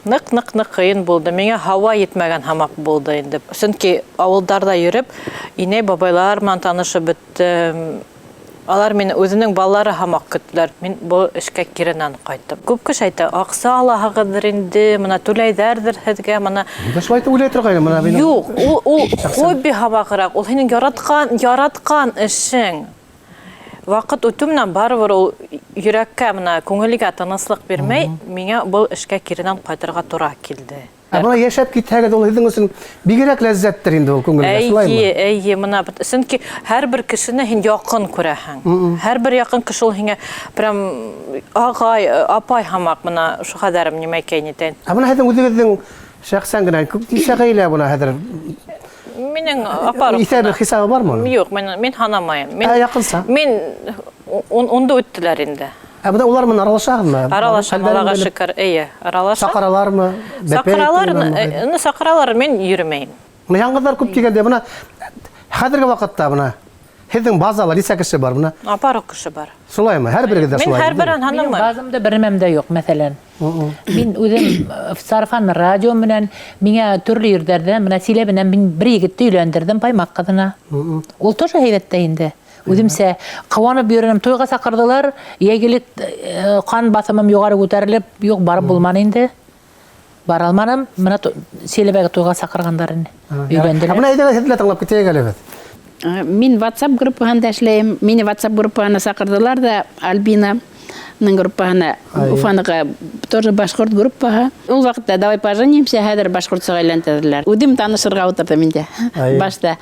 Ныҡ, ныҡ, ныҡ ҡыйын булды. Миңә һауа етмәгән һамаҡ булды инде. Сөнки ауылдарҙа йөрөп, инәй бабайлар менән танышып бөттөм. Алар мине үҙенең балалары һамаҡ көттөләр. Мин был эшкә киренән ҡайттым. Күп кеше әйтә, аҡса алаһығыҙҙыр инде, мына түләйҙәрҙер һеҙгә, мына. Мин дә шулай итеп уйлай торғайным, мына минең Юҡ, ул шәхсән. хобби һамағыраҡ, ул һинең яратҡан эшең. Ваҡыт үтеү менән барыбер ул йөрәккә, мына күңелгә тыныслыҡ бирмәй, миңә был эшкә киренән ҡайтырға тура килде. Ә бына йәшәп китһәгеҙ, ул һеҙҙең өсөн бигерәк ләззәттер инде ул күңелгә, Эйе, шулаймы? эйе, мына бит, сөнки һәр бер кешене һин яҡын күрәһең. Һәр бер яҡын кеше ул һиңә прям ағай, апай һамаҡ, мына шу хәҙәрем нимәкәй нитәйен. Ә бына һеҙҙең үҙегеҙҙең шәхсән генә күп нисә ғаилә бына хәҙер? Минең апарым. Иҫәбе, хисабы бармы уның? Юҡ, мин һанамайым. Ә, яҡынса? Мин унды үттеләр инде. Ә бына улар менән аралашағыҙмы? Аралашам, Хәлдәрен Аллаға белеп. шөкөр, эйе, аралашам. Саҡыралармы? Бәпәй Саҡыралар, әйтеүме? саҡыралар, мин йөрөмәйем. Мына яңғыҙҙар күп тигәндә, бына хәҙерге ваҡытта бына һеҙҙең базала нисә кеше бар бына? Апар уҡ кеше бар. Шулаймы? Һәр берегеҙ дә Мин шулай, һәр әйе? берен һанамайым. Минең базамда бер нәмәм дә юҡ, мәҫәлән. Мин үҙем сарафан радио менән миңә төрлө ерҙәрҙә, мына Силәбенән мин бер егетте өйләндерҙем Баймаҡ ҡыҙына. Ул тоже һәйбәт тә инде. Үҙемсә ҡыуанып йөрөнөм, туйға саҡырҙылар, йәйгелек ҡан баҫымым юғары күтәрелеп, юҡ, барып булманы инде. Бара алманым, мына Силәбәгә туйға саҡырғандар ине. Өйләнделәр. Ә бына әйҙә, һеҙ лә тыңлап китәйек әле беҙ. Мин WhatsApp группаһында эшләйем. Мине WhatsApp группаһына саҡырҙылар ҙа, Альбинаның группаһына, Уфаныға тоже башҡорт группаһы. Ул ваҡытта давай поженимся, хәҙер башҡортсаға әйләндерҙеләр. Үҙем танышырға ултырҙым инде. Башта.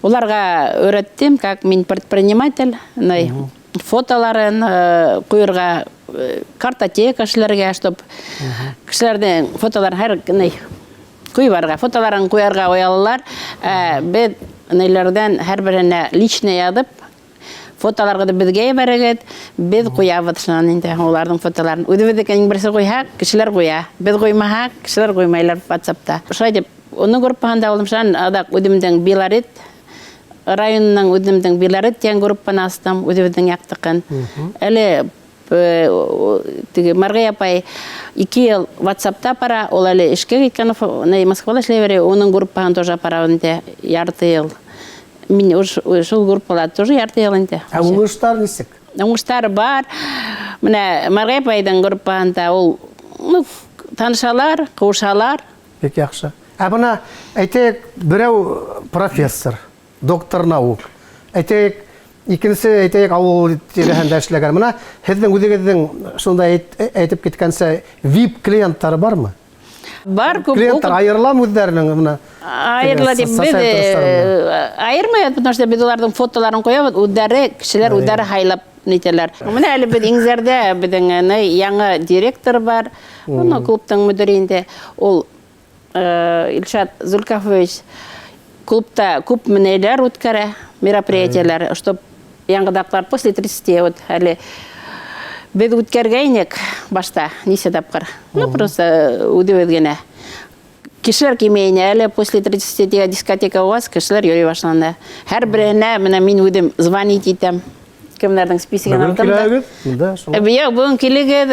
Уларға өйрәттем, как мин предприниматель, фотоларын ҡуйырға, картотека эшләргә, чтоб кешеләрҙең фотоларын һәр ҡуйырға, фотоларын ҡуярға оялалар. Беҙ неләрҙән һәр береһенә лично яҙып, фотоларғыҙ беҙгә ебәрегеҙ, беҙ ҡуябыҙ шунан инде уларҙың фотоларын. Үҙебеҙҙеке иң беренсе ҡуйһаҡ, кешеләр ҡуя. Беҙ ҡуймаһаҡ, кешеләр ҡуймайлар WhatsApp-та. Шулай тип, уның группаһында булдым, шунан аҙаҡ үҙемдең Белорет районының үҙемдең Белорет тигән группаны астым, үҙебеҙҙең яҡтыҡын. Әле теге Марғи апай 2 йыл WhatsApp-та апара, ул әле эшкә киткән, Москвала эшләй бирә, уның группаһын тоже апара инде ярты йыл. Мин шул группала тоже ярты йыл инде. Ә уңыштар нисек? Уңыштар бар. Менә Марғи апайҙың группаһында ул, танышалар, ҡыуышалар. Бик яҡшы. Ә бына әйтәйек, берәү профессор, доктор наук. Әйтәйек, икенсе, әйтәйек, ауыл тирәһендә эшләгән. Бына һеҙҙең үҙегеҙҙең шунда әйтеп киткәнсә ви ай пи клиенттары бармы? Бар, күп Клиенттар уҡып- айырыламы үҙҙәренең бына? Айырыла тип Социаль беҙ, тормоштарында? айырмайбыҙ, потому что беҙ уларҙың фотоларын ҡуябыҙ, үҙҙәре, кешеләр үҙҙәре һайлап нитәләр. Менә әле беҙ Иңзәрҙә беҙҙең, яңы директор бар, уны клубтың мөдире инде. Ул Илшат Зулкафович клубта күп менәйләр үткәрә, мероприятиеләр, чтоб яңғыдаҡлар после 30 вот әле беҙ үткәргәйнек башта нисә тапҡыр. Просто үҙебеҙ генә. Кешеләр килмәйне, әле после 30 тигән дискотека булғас, кешеләр йөрөй башланы. Һәр береһенә менә мин үҙем звонить итәм. Кемдәрҙең списогын Бөгөн алдым да. киләгеҙ? Мында шул. Юҡ, бөгөн килегеҙ,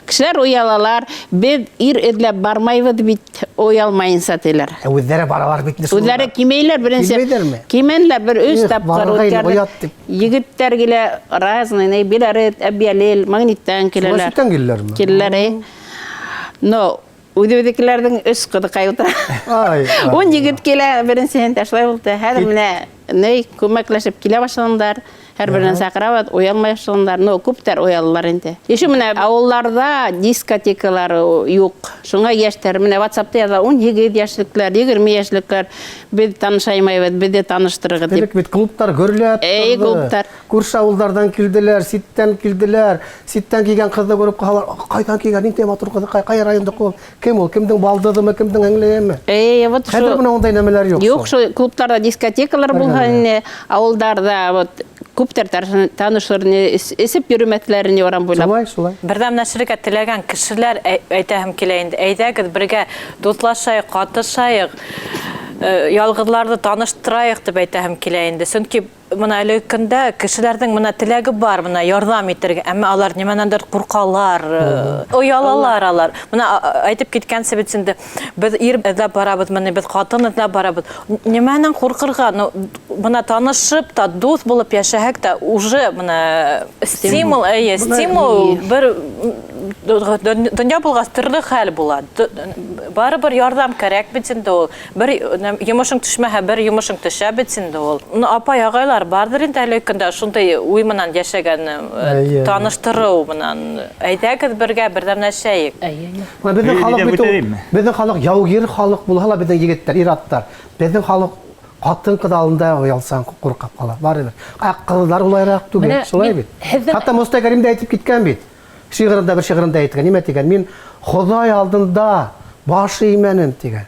кешеләр оялалар. Беҙ ир эҙләп бармайбыҙ бит, оялмайынса тиләр. Ә үҙҙәре баралар бит инде шунда. Үҙҙәре килмәйләр беренсе. Килмәйҙәрме? Килмәнеләр, бер өс Эх, тапҡыр барырға инде, үткәрҙек. оят тип. Егеттәр килә, разный, ни, Белорет, Әбйәлил, Магниттан киләләр. Шулай ситтән киләләрме? Киләләр, әй. Но үҙебеҙҙекеләрҙең өс ҡыҙыҡай ултыра. Ай, ай. Ун егет килә, беренсеһендә шулай булды. Хәҙер менә ни күмәкләшеп килә башланылар. Һәр беренә саҡырабыҙ, оялмай башланылар. Но күптәр оялалар инде. Еще менә ауылларҙа дискотекалар юҡ. Шуңа йәштәр менә WhatsApp-та яҙа, ун һигеҙ йәшлекләр, егерме йәшлекләр, беҙ танышаймайбыҙ, беҙҙе таныштырығыҙ тип. Элек бит клубтар гөрләп Эй, торҙо. клубтар. Күрше ауылдарҙан килделәр, ситтән килделәр. Ситтән килгән ҡыҙҙы күреп ҡалалар. Ҡайҙан килгән, ниндәй матур ҡыҙ, ҡай райондоҡ ул? Кем ул? Кемдең балдыҙымы, кемдең һеңлеһеме? Эй, вот Хәҙер шул бына ундай нәмәләр юҡ Юҡ, шул. шул клубтарҙа дискотекалар Бер булһа нәмә. инде, ауылдарҙа вот Күптәр танышыр, эсеп йөрөмәҫләр ине урам буйлап. Шулай, шулай. Берҙәмләшергә теләгән кешеләр әйтәһем килә инде. Әйҙәгеҙ бергә дуҫлашайыҡ, ҡатышайыҡ, ялғыҙларҙы таныштырайыҡ тип әйтәһем килә инде. Сөнки мына әлеге көндә кешеләрҙең мына теләге бар, мына ярҙам итергә, әммә алар нимәнәндер ҡурҡалар, оялалар алар. Мына әйтеп киткәнсә бит инде, беҙ ир эҙләп барабыҙ, мына беҙ ҡатын эҙләп барабыҙ. Нимәнән ҡурҡырға? Ну, мына танышып та, дуҫ булып йәшәһәк тә, уже мына стимул, эйе, стимул бер донъя булғас төрлө хәл була. Барыбер ярҙам кәрәк бит инде ул. Бер йомошоң төшмәһә, бер йомошоң төшә бит инде ул. Ну, апай, ағайлар барҙыр инде әлеге көндә шундай уй менән йәшәгән, таныштырыу менән. Әйҙәгеҙ бергә берҙәмләшәйек. Беҙҙең халыҡ бит ул, беҙҙең халыҡ яугир халыҡ булһа ла, беҙҙең егеттәр, ир-аттар. Беҙҙең халыҡ ҡатын-ҡыҙ алдында оялсан ҡурҡап ҡала, барыбер. Ә ҡыҙҙар улайыраҡ түгел, шулай бит. Хатта Мостай Кәрим дә әйтеп киткән бит. Шиғырында, бер шиғырында әйткән, нимә тигән? Мин Хоҙай алдында баш эймәнем тигән.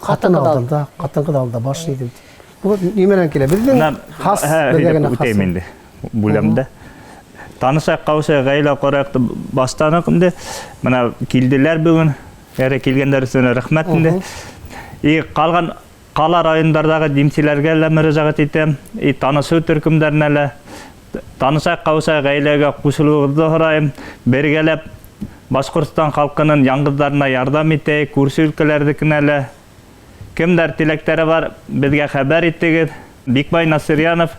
Ҡатын алдында, ҡатын-ҡыҙ алдында баш эйҙем. Бу нимәнән килә? Беҙҙең хас, беҙгә генә хас. Үтәйем инде, бүләм дә. Танышайыҡ, ҡауышайыҡ, ғаилә ҡорайыҡ тип баштаныҡ инде. Мына килделәр бөгөн. Әре килгәндәр өсөн рәхмәт инде. И ҡалған ҡала райондарҙағы димселәргә лә мөрәжәғәт итәм. И танышыу төркөмдәренә лә. Танышайыҡ, ҡауышайыҡ, ғаиләгә ҡушылыуығыҙҙы һорайым. Бергәләп Башҡортостан халҡының яңғыҙҙарына ярҙам итәйек, күрше өлкәләрҙекенә лә. Кемдәр теләктәре бар, беҙгә хәбәр итегеҙ. Бикбай Насырьянов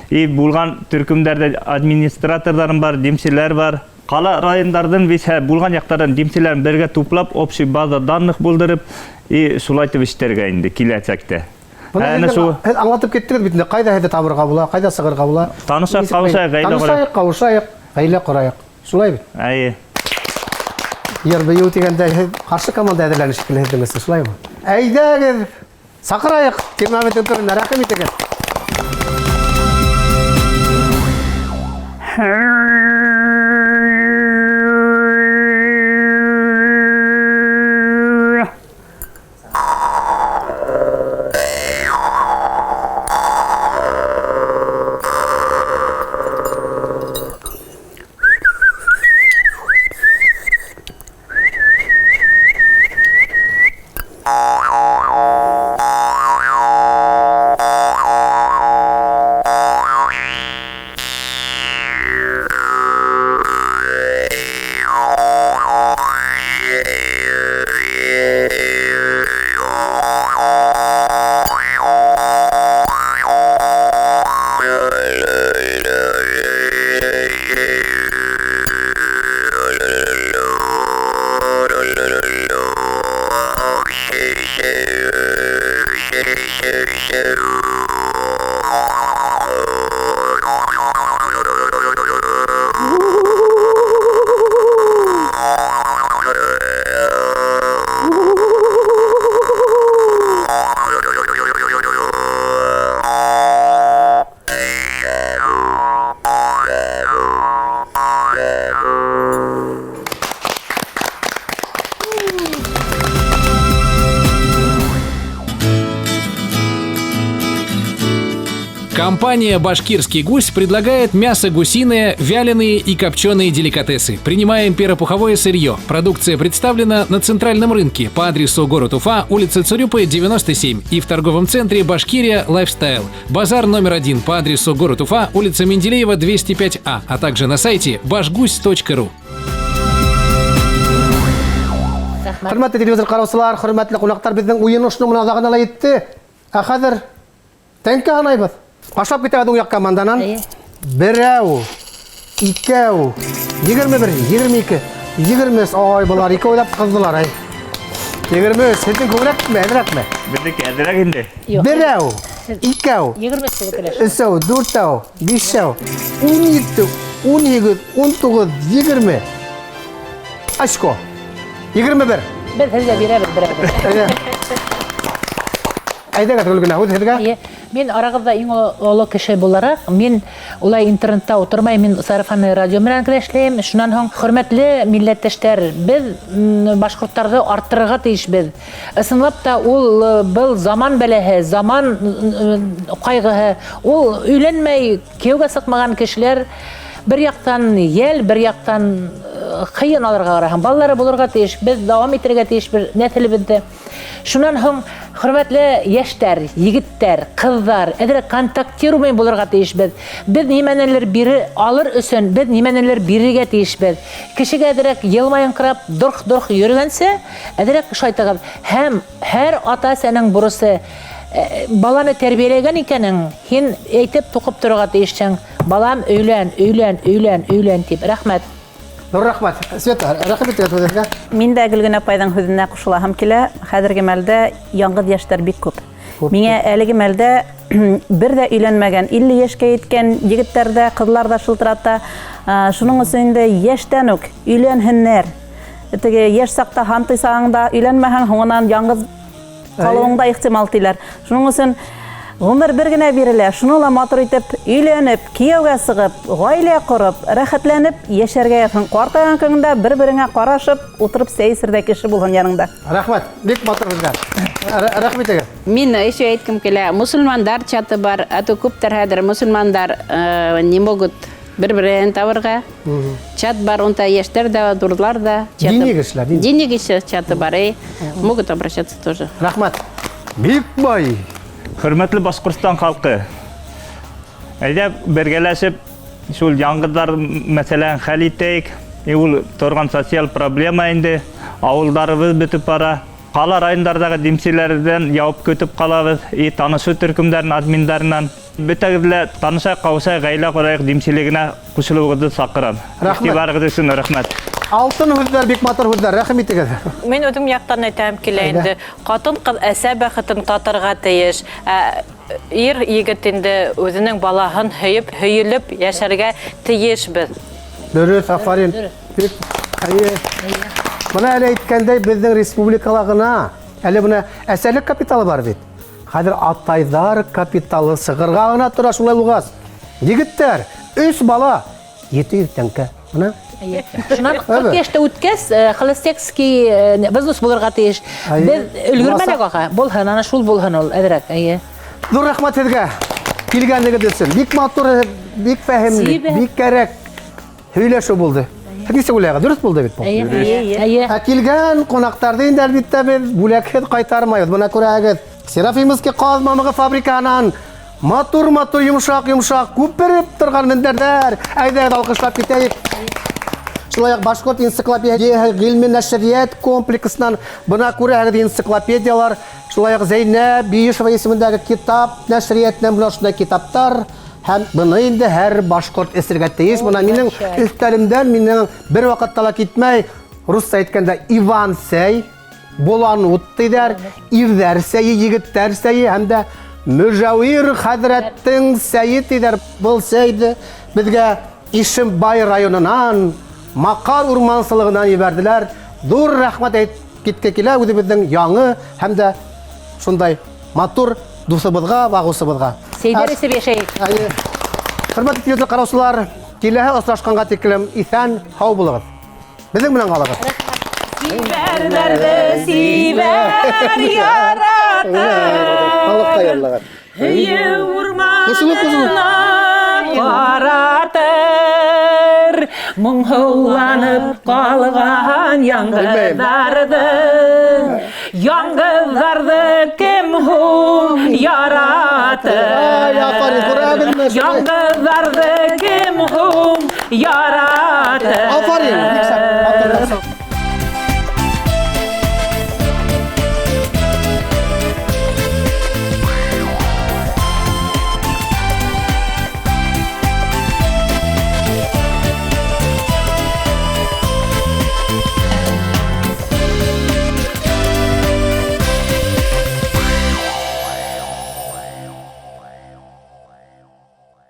и булған төркөмдәрҙә администраторҙарым бар, димселәр бар. Ҡала райондарҙың висә булған яҡтарҙан димселәрен бергә туплап, общий база данных булдырып, и шулай итеп эшләргә инде киләсәктә. Бына Әнә шул. һеҙ аңлатып киттегеҙ бит инде, ҡайҙа һеҙҙе табырға була, ҡайҙа сығырға була. Танышайыҡ, ҡауышайыҡ, ғаилә ҡорайыҡ. Танышайыҡ, ҡауышайыҡ, ғаилә ҡорайыҡ. Шулай бит? Әйе. Йыр бейеү тигәндә һеҙ ҡаршы команда әҙерләнеш шикелле һеҙҙең өсөн, шулаймы? Әйҙәгеҙ, саҡырайыҡ, Тирмәбеҙҙең түренә, рәхим итегеҙ. Компания «Башкирский гусь» предлагает мясо гусиное, вяленые и копченые деликатесы. Принимаем перопуховое сырье. Продукция представлена на центральном рынке по адресу город Уфа, улица Цурюпы, 97 и в торговом центре «Башкирия Лайфстайл». Базар номер 1 по адресу город Уфа, улица Менделеева, 205А, а также на сайте башгусь точка ру. Хөрмәтле телевизор ҡараусылар, хөрмәтле ҡунаҡтар, беҙҙең уйын ошоно менән аҙағына ла етте. Ә хәҙер тәңкә һанайбыҙ. Башлап китәбеҙ уң яҡ команданан. Әйе. Берәү, икәү, 21, 22, 23. Ай, былар ике уйлап ҡыҙҙылар, ай. 23, һеҙҙең күберәкме, әҙерәкме? Беҙҙеке әҙерәк инде. Юҡ. Берәү, икәү, Егерме өс һеҙҙеке. өсәү, дүртәү, бишәү, ун ете, ун һигеҙ, ун туғыҙ, егерме. Очко. 21. Беҙ һеҙгә бирәбеҙ берәүҙе. Әйҙә. Әйҙәгеҙ, Гөлгенә, үҙ һеҙгә. Эйе. Мин арағыҙҙа иң оло кеше булараҡ, мин улай интернетта ултырмайым, мин сарафанный радио менән генә эшләйем. Шунан һуң, хөрмәтле милләттәштәр, беҙ башҡорттарҙы арттырырға тейешбеҙ. Ысынлап та ул был заман бәләһе, заман ҡайғыһы, ул өйләнмәй, кейәүгә сыҡмаған кешеләр бер яҡтан йәл, бер яҡтан ҡыйын алырға ҡараһаң, балалары булырға тейеш, беҙ дауам итергә тейешбеҙ нәҫелебеҙҙе. Шунан һуң, хөрмәтле йәштәр, егеттәр, ҡыҙҙар, әҙерәк контактируемый булырға тейешбеҙ. Беҙ нимәнелер бире алыр өсөн, беҙ нимәнелер бирергә тейешбеҙ. Кешегә әҙерәк йылмайыңҡырап, дорх-дорх йөрөгәнсә, әҙерәк шайтығыҙ. Һәм һәр ата-әсәнең бурысы, баланы тәрбиәләгән икәнең, һин әйтеп туҡып торорға тейешһең. Балам, өйлән, өйлән, өйлән, өйлән тип. Рәхмәт. Ҙур рәхмәт. Света, рәхмәт итегеҙ һүҙегеҙгә. Мин дә Гөлгенә апайҙың һүҙенә ҡушылаһым килә. Хәҙерге мәлдә яңғыҙ йәштәр бик күп. Миңә әлеге мәлдә бер ҙә өйләнмәгән, 50 йәшкә еткән егеттәр ҙә, ҡыҙлар ҙа шылтырата. Шуның өсөн инде йәштән үк өйләнһеннәр. Теге йәш саҡта һантый сағыңда өйләнмәһәң, һуңынан яңғыҙ ҡалыуың да ихтимал тиләр. Шуның өсөн ғүмер бер генә бирелә. Шуны ла матур итеп өйләнеп, кейәүгә сығып, ғаилә ҡороп, рәхәтләнеп йәшәргә яҙһын. Ҡартайған көнөңдә бер-береңә ҡарашып, ултырып сәй эсерҙәй кеше булһын яныңда. Рәхмәт, бик матур һүҙҙәр. Рәхмәт итегеҙ. Мин еще әйткем килә, мосолмандар чаты бар, а то күптәр хәҙер мосолмандар не могут бер-береһен табырға. Чат бар, унда йәштәр ҙә, ҙурлар ҙа. Дини кешеләр, дини. Дини кешеләр чаты бар, могут обращаться тоже. Рәхмәт. Бик бай. Хөрмәтле Башҡортостан халҡы, әйҙә бергәләшеп шул яңғыҙҙар мәсьәләһен хәл итәйек. Ул торған социаль проблема инде. Ауылдарыбыҙ бөтөп бара. Ҡала райондарҙағы димселәрҙән яуап көтөп ҡалабыҙ. И танышыу төркөмдәренең админдарынан. Бөтәгеҙ лә танышайыҡ, ҡауышайыҡ, ғаилә ҡорайыҡ димселегенә ҡушылыуығыҙҙы саҡырам. Рәхмәт. Иғтибарығыҙ өсөн рәхмәт. Алтын һүҙҙәр, бик матур һүҙҙәр, рәхим итегеҙ. Мин үҙем яҡтан әйтәм килә Әйҙә. инде. Ҡатын-ҡыҙ әсә бәхетен татырға тейеш. Ә ир егет инде үҙенең балаһын һөйөп, һөйөлөп йәшәргә тейешбеҙ. Дөрөҫ, афарин. Бик әйе. Бына әле әйткәндәй, беҙҙең республикала ғына әле бына әсәлек капиталы бар бит. Хәҙер атайҙар капиталы сығырға ғына тора шулай булғас. Егеттәр, 3 бала, 700 тәңкә. Бына. Әйе. Шунан Әбе. 40 йәштә үткәс, холостяцкий взнос булырға тейеш. Әйе. Беҙ өлгөрмәнек Буласа. аға. Булһын, ана шул булһын ул, әҙерәк. Әйе. Ҙур рәхмәт һеҙгә килгәнлегегеҙ өсөн. Бик матур, бик фәһемле, Сибә. бик кәрәк һөйләшеү булды. Һеҙ нисек уйлайһығыҙ? Дөрөҫ булды бит был. Әйе, әйе, әйе. Ә килгән ҡунаҡтарҙы инде әлбиттә беҙ бүләкһеҙ ҡайтармайбыҙ. Бына күрәһегеҙ, Серафимовский ҡаҙ мамығы фабрикаһынан матур-матур, йомшаҡ-йомшаҡ күпереп торған мендәрҙәр. Әйҙәгеҙ, алҡышлап китәйек. Шулай уҡ Башҡорт энциклопедияһы ғилми нәшриәт комплексынан бына күрәһегеҙ энциклопедиялар. Шулай уҡ Зәйнәб Биишева исемендәге китап нәшриәтенән бына шундай китаптар. Һәм быны инде һәр башҡорт эсергә тейеш. Бына минең өҫтәлемдән минең бер ваҡытта ла китмәй, русса әйткәндә Иван сәй, болан ут тиҙәр, ирҙәр сәйе, егеттәр сәйе һәм дә Мөжәүир хәҙрәттең сәйе тиҙәр. Был сәйҙе беҙгә Ишембай районынан, Маҡар урмансылығынан ебәрҙеләр. Ҙур рәхмәт әйтеп китке килә үҙебеҙҙең яңы һәм дә шундай матур дуҫыбыҙға, бағыусыбыҙға. Сәйҙәр эсеп йәшәйек. Әйе. Хөрмәтле телевизор ҡараусылар, киләһе осрашҡанға тиклем иҫән, һау булығыҙ. Беҙҙең менән ҡалығыҙ. Сибәрҙәрҙе сибәр яратыр. Халыҡҡа йырлағыҙ. Һөйөү Ҡушылып, ҡушылып. урманына ҡаратыр. Моңһоуланып ҡалған яңғыҙҙарҙы, яңғыҙҙарҙы кем һуң яратыр? Ай, афарин, күрәгеҙме? Яңғыҙҙарҙы кем һуң яратыр? Афарин, бик шәп, матур.